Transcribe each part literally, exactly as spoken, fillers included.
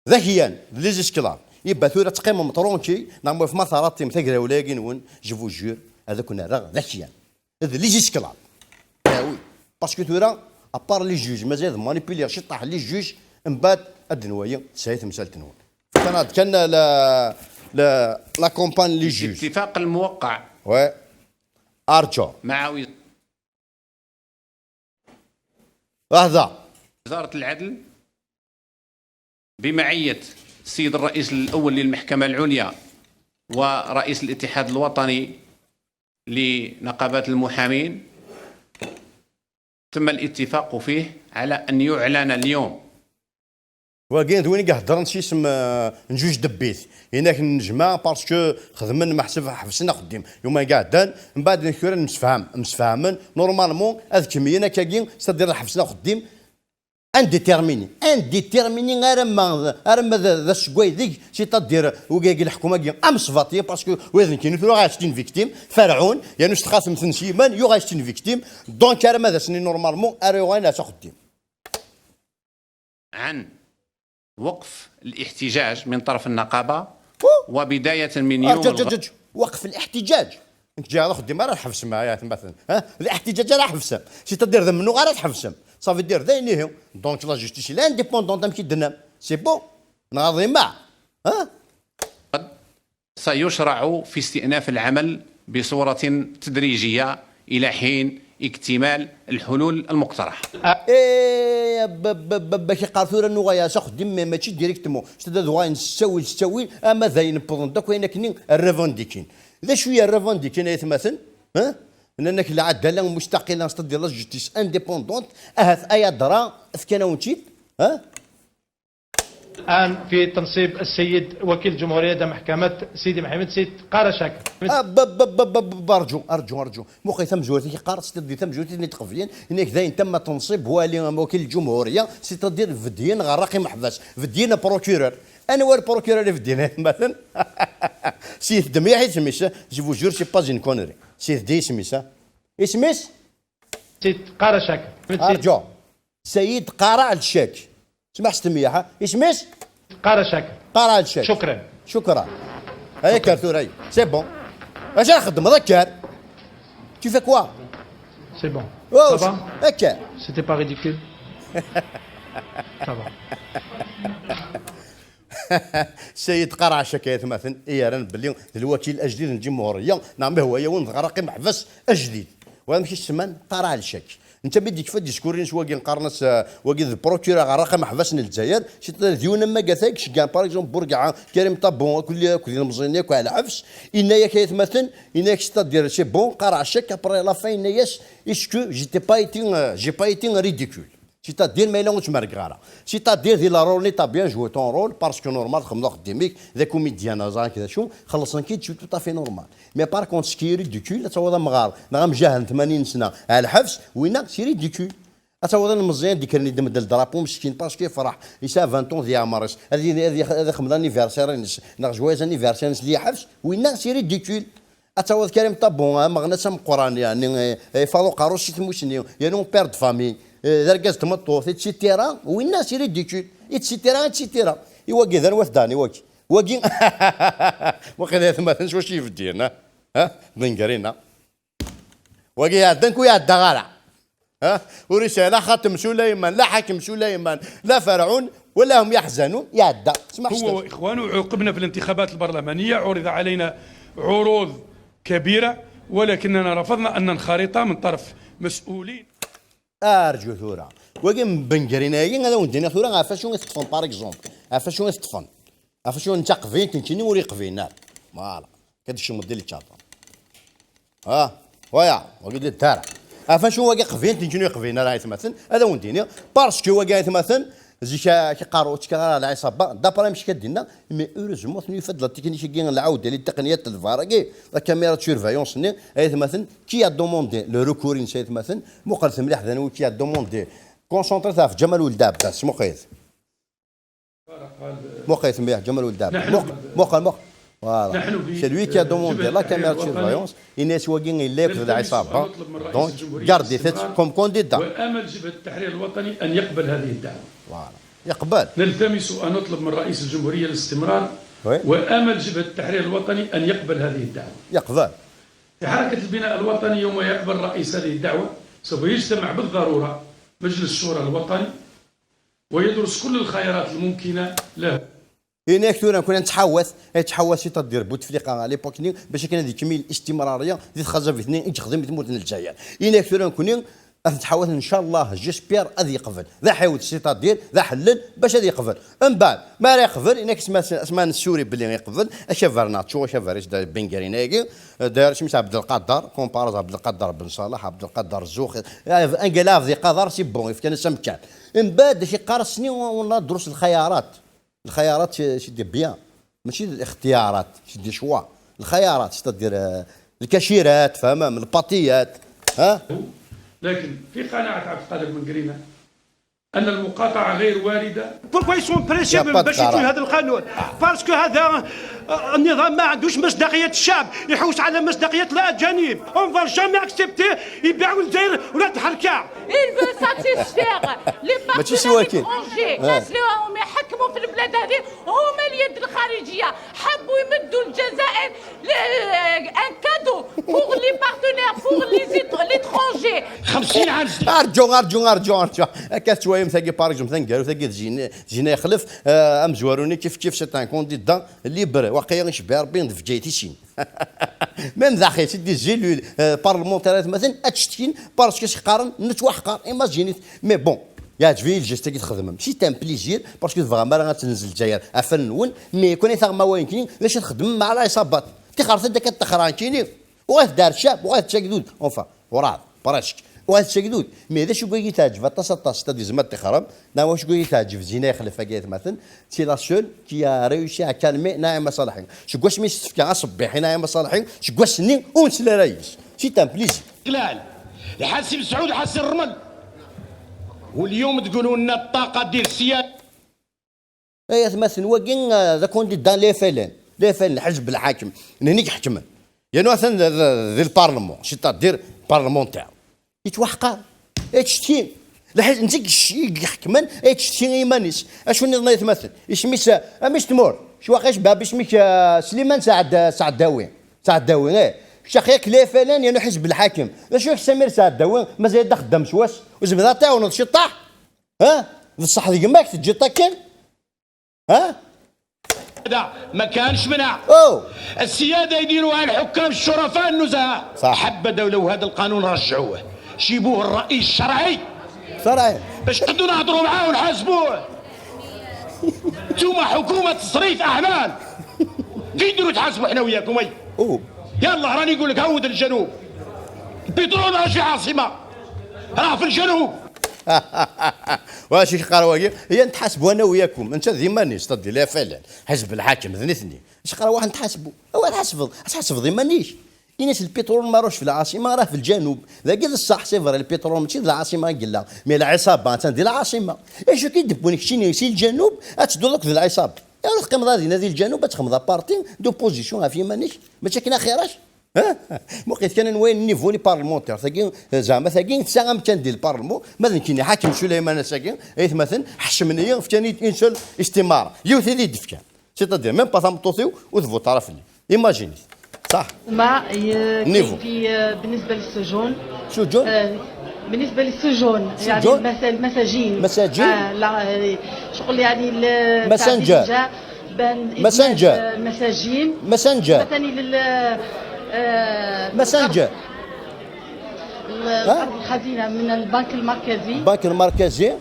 d akyan, d les esclaves. Iba tura teqqimem tranquille, neɣ ma ma taraṭim tagrawla-agi-nwen, je vous jure, ad ken-rreɣ d akyan. D les esclaves. Ah oui. Parce que tura, à part les juges, mazal ad manipuliɣ ciṭṭaḥ les juges, mbaɛd ad d-nwayi tesɛi temsalt-nwen. Kan ad kan la, la, la campagne les juges. الاتفاق الموقع. Ouais. Arǧu. مع وز- هذا. وزارة العدل بمعية السيد الرئيس الأول للمحكمة العليا ورئيس الاتحاد الوطني لنقابات المحامين، تم الاتفاق فيه على أن يعلن اليوم. Wagi d win i iheddren s yisem, euh, n juge de paix. Inak nejma parce que xedmen meḥseb ḥebsen axeddim. Yuma iɛeddan, mbaɛd n kra nemsefham, msefhamen, normalement, ad kemmlen akkagi, c'est-à-dire ḥebsen axeddim, indéterminé. Indéterminé arma, arma d, d aseggas deg, c'est-à-dire, wigi leḥkum-agi, am ṣṣbat-agi, parce que wid nekkini tura ɣas une victime, Ferɛun, yernu s txatemt n Sliman, yuɣ-as une victime, donc arma d ass-nni normalement, ara yuɣalen s axeddim. عن وقف الاحتجاج من طرف النقابة، وبداية من يوم أرجو، أرجو، الغد. أرجو. وقف الاحتجاج. Nekk ǧiɣ ad xeddim ara tḥebsem, ya tmaten. Ha? Leḥtiǧaǧ ara ḥebsem. C'est-à-dire d amennuɣ ara tḥebsem. Ça veut dire d ayen ihi. Donc la justice est indépendante, amek i d-tennam. C'est bon. Neɣ aḍima. Ha? سيشرع في استئناف العمل بصورة تدريجية إلى حين اكتمال الحلول المقترحة. Eh, ba, ba, ba, ba, ki qqar tura nuɣ-as axeddim, mais mačči directement. C'est-à-dire d wayen s ttawil, s ttawil, ama d ayen wwḍen-d akk ayen akken revendiquin. D acu i revendiquin ay atmaten? Hein? Nnan-ak lɛadala mustaqila, c'est-à-dire la justice indépendante, ahat ay adra, fkan-awen-tt-id, hein? الآن في تنصيب السيد وكيل الجمهورية لدى محكمة سيدي محمد سيد قارة شاكر. Ah, ba, ba, ba, ba, ba, ba, أرجو، أرجو، أرجو. Muqel tamezwarut i yeqqar, s-, di tamezwarut i ten-id-qeblen, inak dayen tamma tenṣib wali am wakil lǧumhuriya, c'est-à-dire bedyen ɣer raqi meḥbas, bedyen procureur. Anwa procureur i bedyen ay atmaten? Siyet d myaḥ isem-is, je vous jure, c'est pas une connerie. Siyet d isem-is, ha? Isem-is? سيد قارة شاكر. أرجو. سيد قارة الشاك. Smaḥ s temyaḥ, ha? Isem-is? قارة شاكر. قارة الشاك. شكرا. شكرا. هيا كار ثوري. C'est bon. اش راح تخدم؟ هذا كار. Tu fais quoi? C'est bon. Oh, ça va? هكا. C'était pas ridicule. Ça va. Sayid Qaraɛ Cak, ay atmaten, i yerran belli d lwakil ajdid n Ǧimhuriya, neɣ ma hwa yawen d ɣer raqi meḥbas ajdid. Wa amek i s-semman? Qaraɛ Cak. Netta mi d-yekfa diskur-ines wagi, qqaren-as, eh, wagi d procureur ɣer raqi meḥbas n Lezzayer, c'est-à-dire d yiwen am wagata i iceggeɛen, par exemple, Burgaɛa, Karim Tabon, akk li-, akk d ilemẓiyen akk ar lḥebs, yenna-yak, ay atmaten, yenna-yak, c'est-à-dire, c'est bon, Qaraɛ Cak, après la fin, yenna-yas, est-ce que j'ai pas été, euh, j'ai pas été ridicule? C'est-à-dire, ma yella ur ttmerrgeɣ ara. C'est-à-dire, di la rôle, t'as bien joué ton rôle, parce que normal, txedmeḍ axeddim-ik, d akumidyan, ẓer-ik d acu, xellṣen-k-id, c'est tout à fait normal. Mais par contre, ce qui est ridicule, ad tawiḍ amɣar, neɣ amjahed n tmanyin sna, ar lḥebs, winna, c'est ridicule. Ad tawiḍ ilemẓiyen d-ikkren iddem-d drapeau meskin, parce que yefreḥ, yesɛa vingt ans di ɛmer-is, ad, ad, ad ixdem l'anniversaire-ines, neɣ joyeux anniversaire-ines di lḥebs, winna, c'est ridicule. Ad tawiḍ Karim Tabon, ameɣnas ameqqran, yeɛni, eh, eh, ifaḍ uqerru si tmusni, yeɛni un père de famille, eh, d argaz n tmeṭṭut, et cetera. Winna, c'est ridicule, et cetera, et cetera. I wagi d anwa-t Dan, i wagi? Wagi, waqila atmaten s wacu ibedden, ha? Ha? Bengrina. Wagi iɛeddan ku iɛedda ara. Ha? Ur yesɛi la xatem Sulayman, la ḥakem Sulayman, la Ferɛun, ولا هم يحزنون, iɛedda. Smaḥ هو وإخوانه عوقبنا في الانتخابات البرلمانية، عرض علينا عروض كبيرة، ولكننا رفضنا أن ننخرط من طرف مسؤولين. Arǧu tura. Wagi n Bengrina-agi, ad awen-d-iniɣ tura ɣef acu i teṭṭfen, par exemple. Ɣef acu i teṭṭfen. Ɣef acu n taqbilt, nekkini ur iqbilen ara. Voilà. Kad kecmeḍ di lčaṭa. Ah, waya, wagi d ddara. Ɣef acu wagi qbilen, nekkini ur iqbilen ara, ay atmaten, ad awen-d-iniɣ. Parce que wagi, ay atmaten, zik, ah, kiqqaru, ur ttekkaɣ ara lɛiṣaba, d'après amek akka d-inna, mais heureusement, tnufa-d la technique-agi n lɛawda, les techniques de var-agi, la caméra de surveillance-nni, ay atmaten, qui a demandé le recours-ines, ay atmaten, muqlet mliḥ d anwi qui a demandé. Concentret ɣef Ǧamal Weld Ɛebbas, muqlet. Muqel mliḥ, Ǧamal Weld Ɛebbas. Muqel, muqel, muqel. Voilà. C'est lui qui a demandé la caméra de surveillance. Inna-yas wagi yella akked lɛiṣaba. Donc, gardez-t comme candidat. وآمل جبهة التحرير الوطني أن يقبل هذه الدعوة. Voilà. يقبل. نلتمس أن نطلب من رئيس الجمهورية الاستمرار، وأمل جبهة التحرير الوطني أن يقبل هذه الدعوة. يقبل. في حركة البناء الوطني، يوم يقبل الرئيس هذه الدعوة، سوف يجتمع بالضرورة مجلس الشورى الوطني ويدرس كل الخيارات الممكنة له. Yenna-yak tura nekkni ad nettḥawat, ad nettḥawat c'est-à-dire Bouteflika à l'époque-nni, bac akken ad ikemmel istimrariya di txazabit-nni i yexdem i tmurt n Lezzayer. Yenna-yak tura nekkni ad nettḥawat, ncallah, j'espère ad yeqbel. D aḥiwed, c'est-à-dire d aḥellel bac ad yeqbel. Mbeɛd, mi ara yeqbel, yenna-k asma, asma nessuri belli yeqbel, akabar-nneɣ, ttuɣ akabar-is d Bengarin-agi, d isem-is Ɛebdelqader, comparer Ɛebdelqader Ben Ṣaleḥ, Ɛebdelqader Zux, angal Ɛebdelqader, c'est bon, yefkan-as amkan. Mbeɛd, acu yeqqar-as-nni, on a drus lxayarat. الخيارات c'est des biens, ماشي الاختيارات, c'est des choix. الخيارات, c'est-à-dire, آه، الكاشيرات, فاهم, الباطيات, ها؟ لكن في قناعة عبد القادر بن قرينة أن المقاطعة غير واردة. Pourquoi ils sont pressés باش يجوا هذا القانون؟ Parce que هذا، آه، النظام ما عندوش مصداقية الشعب، يحوس على مصداقية الأجانب. On va jamais accepter يبيعوا الجزائر ولا تحركها. Il veut satisfaire les partenaires étrangers. الناس اللي راهم يحكموا في البلاد هذه هما اليد الخارجية. حبوا يمدوا الجزائر un cadeau pour les partenaires, pour les étrangers. خمسين عام. ارجو، ارجو، ارجو، ارجو. هكا توايم ثاقي باريزوم ثنقالو ثاقي زين، زين يخلف، آه، امزواروني كيف كيف c'est un candidat libre. واقيلا يشبه ربي في جايتي سين. Même داخل c'est des élus, آه، parlementaires مثلا اتشتكين parce que سقارن نتوحقر. Imaginez. Mais bon, يعجبني الجيست اللي تخدمهم, c'est un plaisir parce que تبغى ما راه تنزل الجزائر افن نون. Mais كون يثغ ما وين كني لاش تخدم مع العصابات؟ تخرج داك التخران كيني. وغير دار الشعب وغير تشاكدود اونفا وراض براشك وغير تشاكدود. Mais هذا شو قاعد يتعجب؟ اطاس اطاس تدي زعما تخرم. نا واش قاعد يتعجب زينه يخلف هكا مثلا؟ C'est la seule qui a réussi à calmer ناعمة صالحين. شو قاش مي ستفكا اصبحي ناعمة صالحين؟ شو قاش ني اونس لا رايس؟ C'est un plaisir. استقلال. الحاسم سعود حاسم الرمل. واليوم تقولوا لنا الطاقه ديال السياسه. اي اثمثن واقي، آه، ذا كونديدا لي فلان، لي فلان حزب الحاكم. نهنيك حكمن. يا نو اثن ذا، ذا، ذا البارلمون، c'est-à-dire بارلمونتير. يتوحقر. اتشتي. لا حيت انت كش-، يحكمن، اتشتي ايمانيس. اشو نظن يتمثل؟ اسمي سا-، امش تمور. شو واقيش باب اسمك، آه، سليمان سعد، سعد داوي. سعد داوي، ايه. شخيك لي فلان، يا نو حزب الحاكم. اشو سمير سعد داوي؟ ما زايد خدام شواس. وزبدا تاعو نض شطاح. ها؟ بصح ديك ماك تجي طاكل؟ ها؟ لا، ما كانش منها. أوه. السيادة يديروها الحكام الشرفاء النزهاء. صح. حبذا لو هذا القانون رجعوه، جيبوه الرئيس الشرعي. شرعي. باش نقدروا نهضروا معاه ونحاسبوه. انتوما حكومة تصريف أعمال. كي نديروا تحاسبوا حنا وياكم؟ أي. أوه. يلا، راني نقول لك، عود الجنوب. البترول ماشي عاصمة، راه في الجنوب. واش يقرا واقي؟ هي نتحاسبوا انا وياكم، انت ذي ماني استدي لا فعلا. حزب الحاكم ذنثني. اش قرا واحد نتحاسبوا؟ هو تحاسب، تحاسب ذي مانيش. إناس البترول ما راهوش في العاصمة، راه في الجنوب. ذاك الصح، c'est vrai، البترول ماشي في العاصمة قلا، mais العصابة تاع دي العاصمة. ايش كي دبوني كشيني سي الجنوب، اتدو دوك في العصابة. يا راه تقيم غادي نادي الجنوب، تخمض بارتي دوبوزيسيون في مانيش، ماشي كنا خيراش. ها؟ مقيت كان نوين نيفو لي بارلمونتير، ثاقي زعما ثاقي تسعة كان ديال البارلمون، ما ذنكيني حاكم سليمان ساقي، ايثمثن حشمني فتاني اون سول استمارة، يوثي دي دفكان. C'est-à-dire même pas تمطوطيو وتفوت طرف لي. ايماجيني. صح. ما ي-، نيفو. كاين في، آه، بالنسبة للسجون. سجون؟ آه، بالنسبة للسجون، يعني سجون؟ المسا-، المساجين. مساجين؟ آه، لا، آه، شغل يعني ال-، مسنجر. تاع ديجا بان إدماج، مسنجر. آه، المساجين. مسنجر. مثلًا لل-، آه، مسنجر. ال-، ها؟ قرض الخزينة من البنك المركزي. البنك المركزي.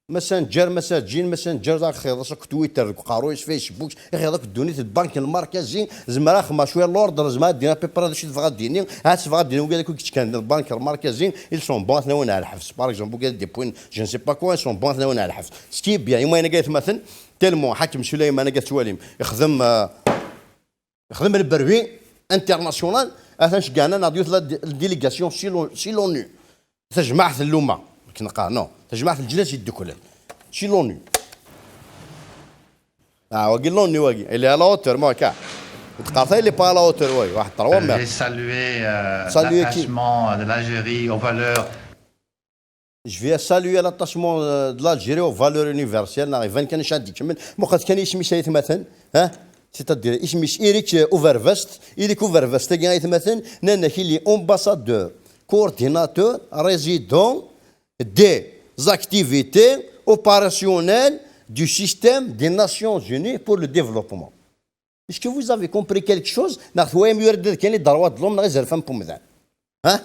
مسنجر، مساجين، مسنجر، راك خير، راك تويتر، راك قارويس، فيسبوك، يا أخي، راك الدنيا البنك المركزي، زعما راك ما شوية لوردر، زعما دينا بيبرا، شي تبغى ديني، ها تبغى ديني، وقال لك كنت كان البنك المركزي، ils sont bons، ثناوين على الحبس، باغ اكزومبل، وقال دي بوين، جو نسي با كوا، ils sont bons، ثناوين على الحبس. سكي بيان، يما أنا قالت مثلا، تيلمون حاكم سليمان، أنا قالت واليم، يخدم، آه، يخدم البروي انترناسيونال، اثن شقعنا ناض يوث لا دي-، ديليغاسيون سي لو-، سي لونو. تجمعت اللومة، كنقا، نو، تجمعت الجلاس يدكلن. شي لوني. اه، واقي لوني واقي. اللي على اوتور، ما كا. تقاطع اللي با على اوتور، واقي. واحد تروا مير. J'ai salué, euh, salué qui? L'attachement de l'Algérie aux valeurs. Je viens saluer l'attachement, euh, de l'Algérie aux valeurs universelles. Neɣ iban kan acu ad d-ikemmel. Muqlet kan isem-is, ay atmaten. Hein? C'est-à-dire, isem-is Eric, euh, Overvest. Eric Overvest, tagi, ay atmaten, nnan-ak, il est ambassadeur, coordinateur, résident des activités opérationnelles du système des Nations Unies pour le développement. Est-ce que vous avez compris quelque chose? Neɣ twayam yura-d kan i droits de l'homme neɣ izerfan n umdan? Hein?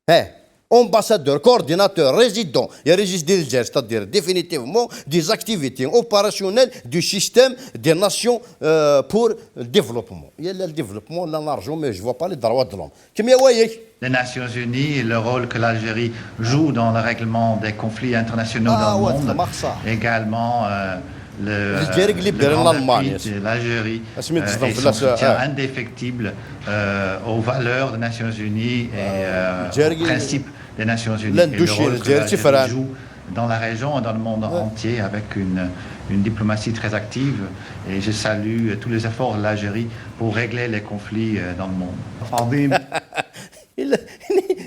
Eh, ambassadeur, coordinateur, résident, il réside déjà, c'est-à-dire définitivement des activités opérationnelles du système des nations, euh, pour le développement. Il y a le développement, là, l'argent, mais je vois pas les droits de l'homme. Kemmel awal-ik. Les Nations Unies et le rôle que l'Algérie joue dans le règlement des conflits internationaux dans le monde. Également, euh, le, euh, le grand appui de l'Algérie, euh, et son soutien indéfectible, euh, aux valeurs des Nations Unies et, euh, aux principes des Nations Unies et le rôle que l'Algérie joue dans la région et dans le monde entier avec une, une diplomatie très active. Et je salue tous les efforts de l'Algérie pour régler les conflits, euh, dans le monde. عظيم.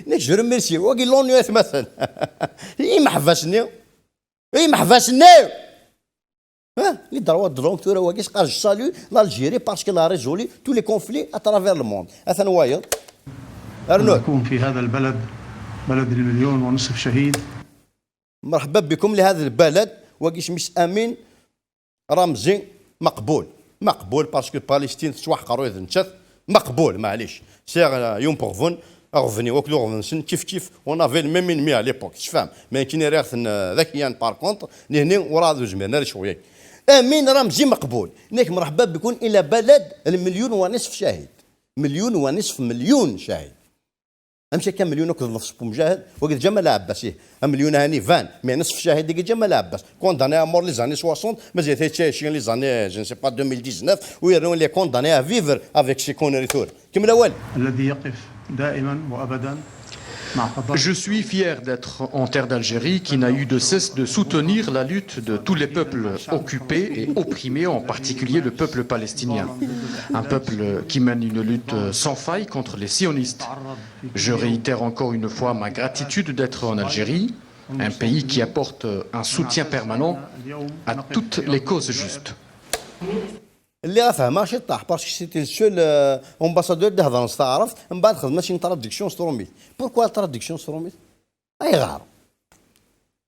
Nek je remercie. Wagi l'ONU, ay atmaten. Imeḥbas-nni. Imeḥbas-nni. Hein? Les droits de l'homme, tura wagi, je salue l'Algérie parce qu'elle a résolu tous les conflits à travers le monde. Atan wayeḍ. Rnu. نكون في هذا البلد، بلد المليون ونصف شهيد. مرحبا بكم لهذا البلد. Wagi isem-is Amin Ramzi Maqboul. Maqboul parce que Palestine tettwaḥqer ula d nettat. Maqboul, maɛlic. Sɛiɣ, euh, yiwen n uɣbel, aɣbel-iw akked uɣbel-nsen, kif kif, on avait le même ennemi à l'époque, tecfam. Mais nekkini rriɣ-ten, euh, d akyan, par contre, nihni werɛad ur zmiren ara cɣel-agi. Amin Ramzi Maqboul. Nek مرحبا بكم إلى بلد المليون ونصف شهيد. مليون ونصف مليون شهيد. Amek akka مليون akked نصف n umjahed? Wagi d Ǧamal Ɛebbas, ih. Amelyun hani iban, mais نصف شهيد-agi Ǧamal Ɛebbas. Condamné à mort les années soixante, mazal-it yettɛici les années, je ne sais pas, deux mille dix-neuf, u yernu il est condamné à vivre avec ces conneries tura. Kemmel awal. الذي يقف دائما وأبدا مع قضايا Je suis fier d'être en terre d'Algérie qui n'a eu de cesse de soutenir la lutte de tous les peuples occupés et opprimés, en particulier le peuple palestinien. Un peuple qui mène une lutte sans faille contre les sionistes. Je réitère encore une fois ma gratitude d'être en Algérie, un pays qui apporte un soutien permanent à toutes les causes justes. Lliɣ fehmeɣ ciṭṭaḥ, parce que c'était le seul, euh, ambassadeur d-ihedren s taɛrabt, mbeɛd xedmeɣ-as une traduction s trumit. Pourquoi la traduction s trumit? Ayɣer?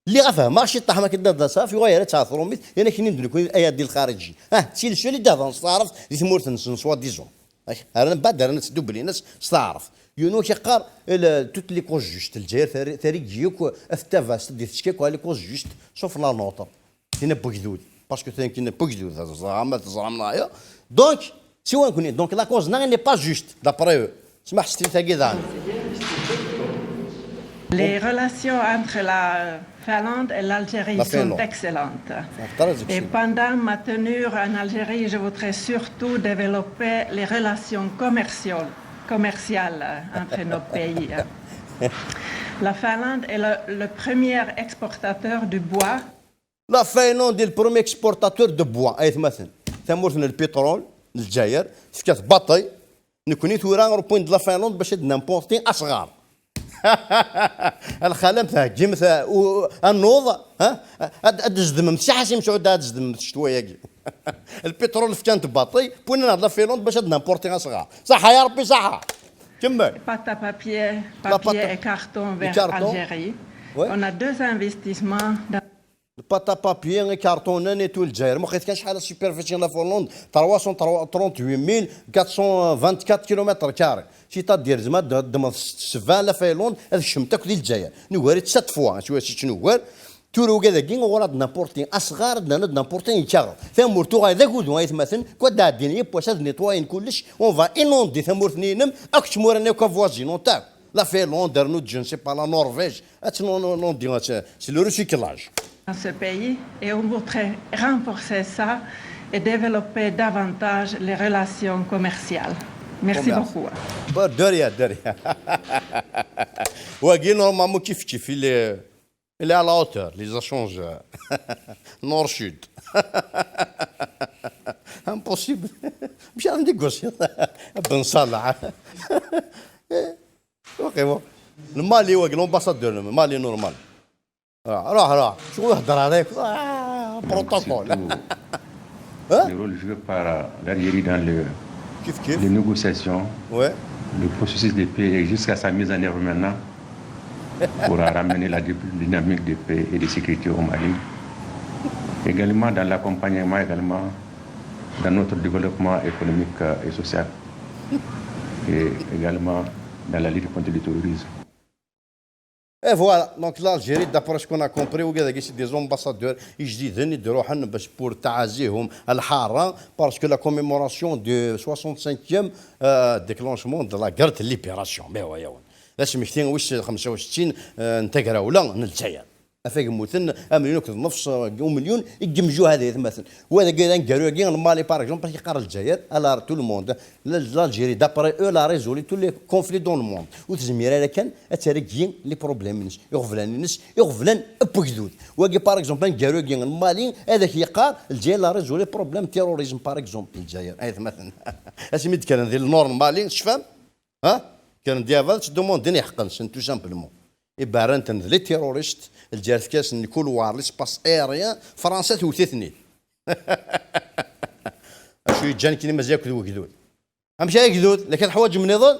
Lliɣ fehmeɣ ciṭṭaḥ ma k-d-ihedren s taɛrabt, yuɣal yerra-tt ɣer trumit, yerna kini d nekni ayaddi lxariji. Ah, c'est le seul i d-ihedren s taɛrabt di tmurt-nsen, soi-disant. Rran, mbeɛd rran-tt dublin-as s taɛrabt. Yiwen ur k-iqqar, toutes les causes justes, Lezzayer terri-, terri-d yakk at tabast, di tettekka yakk les causes justes, sauf la nôtre. Tin n wegdud. Parce que tin n wegdud, teẓram, teẓram neɣ ya. Donc, siwa nekni. Donc, la cause-nneɣ n'est pas juste, d'après eux. Smeḥ s trit-agi daɣen. Les relations entre la Finlande et l'Algérie sont excellentes. Et pendant ma tenue en Algérie, je voudrais surtout développer les relations commerciales, commerciales entre nos pays. La Finlande est le, le premier exportateur de bois. La Finlande est le premier exportateur de bois, ay atmaten. Tamurt n lpiṭrul n Lezzayer, tefka-t baṭel. Nekni tura, ruwin-d la Finlande bac ad d-nimporti asɣar. Lxalam theggimt, u-, annuḍ, ha? Ad, ad d-zedmemt, si Ḥasi Mesɛud ad d-zedmemt ccetwa-agi. Lpiṭrul fkan-t baṭel, wwin-aneɣ-d la Finlande bac ad d-nimporti asɣar. Ṣaḥa ya Rebbi, ṣaḥa. Kemmel. Pâte à papier, papier et carton vers l'Algérie. On a deux investissements dans Pâte à papier, ikarṭunen et tout, Lezzayer. Muqlet kan acḥal la superficie n la Finlande, trois cent trente-huit mille quatre cent vingt-quatre kilomètres carrés. C'est-à-dire, tzemreḍ ad d-teddmeḍ s-, sebɛa la Finlande, ad kecment akk di Lezzayer. Nugar-itt sept fois, tu vois, si tu nugar. Tura ugad-agi, ur ad nimporti asɣar, ad nernu ad nimporti lkaɣeḍ. Tamurt tuɣal d agudu, ay atmaten, quoi, ad d-ɛeddin yiwwas, ad nettoyen kullec, on va inonder tamurt-nni-inem, akk tmura-nni akk avoisinant akk. La Finlande, rnu-d, je ne sais pas, la Norvège. Ad non, non, non, dis, c'est, c'est le recyclage. Dans ce pays, et on voudrait renforcer ça et développer davantage les relations commerciales. Merci beaucoup. Bon, de rien, de rien. Wagi, normalement, kif kif, il est, il est à la hauteur, les échanges, euh, nord-sud. Impossible. مش عندي قصة. بن صالح. Ok, bon. Le Mali, ouais, l'ambassadeur, le Mali normal. Ruḥ, ruḥ, ruḥ. Cɣel hder عليك. Ah, protocole. Surtout le rôle joué par euh, l'Algérie dans le, Kif kif. Les négociations, Ouais. Le processus de paix et jusqu'à sa mise en œuvre maintenant pour ramener la dé- dynamique de paix et de sécurité au Mali. Également dans l'accompagnement également dans notre développement économique euh, et social. Et également dans la lutte contre le terrorisme. Et voilà, donc l'Algérie, d'après ce qu'on a compris, وكذا c'est des ambassadeurs يجديدين يدروحن باش pour تعازيهم الحارة parce que la commémoration du soixante-cinquième euh, déclenchement de la guerre de libération. Mais ouais, ouais. Asmekti wis خمسة وستين n tagrawla n Lezzayer. Afag mmuten amelyun akked nefs umelyun i yemju hada yetmaten. Wa dagi d aneggaru-agi n Mali, par exemple, amek yeqqar Lezzayer, elle a tout le monde. L'Algérie, d'après eux, elle a résolu tous les conflits dans le monde. Ur tezmir ara kan ad terggi les problèmes-ines, iɣeblan-ines, iɣeblan n wegdud. Wagi, par exemple, aneggaru-agi n Mali, ad ak-yeqqar Lezzayer, elle a résolu les problèmes terrorisme, par exemple, Lezzayer, ay atmaten. Asmi d-kkren di le nord n Mali, tecfam? Ha? Kkren-d yabad, ttdumundin iḥeqqen-nsen, tout simplement. Ibarren-ten d les terroristes, Lezzayer tefka-asen le couloir, l'espace aérien, Fransa tewwet-iten-id. Acu yeǧǧan kini mazal akked wegdud? Amek ay agdud? La kan ḥwaǧem nniḍen?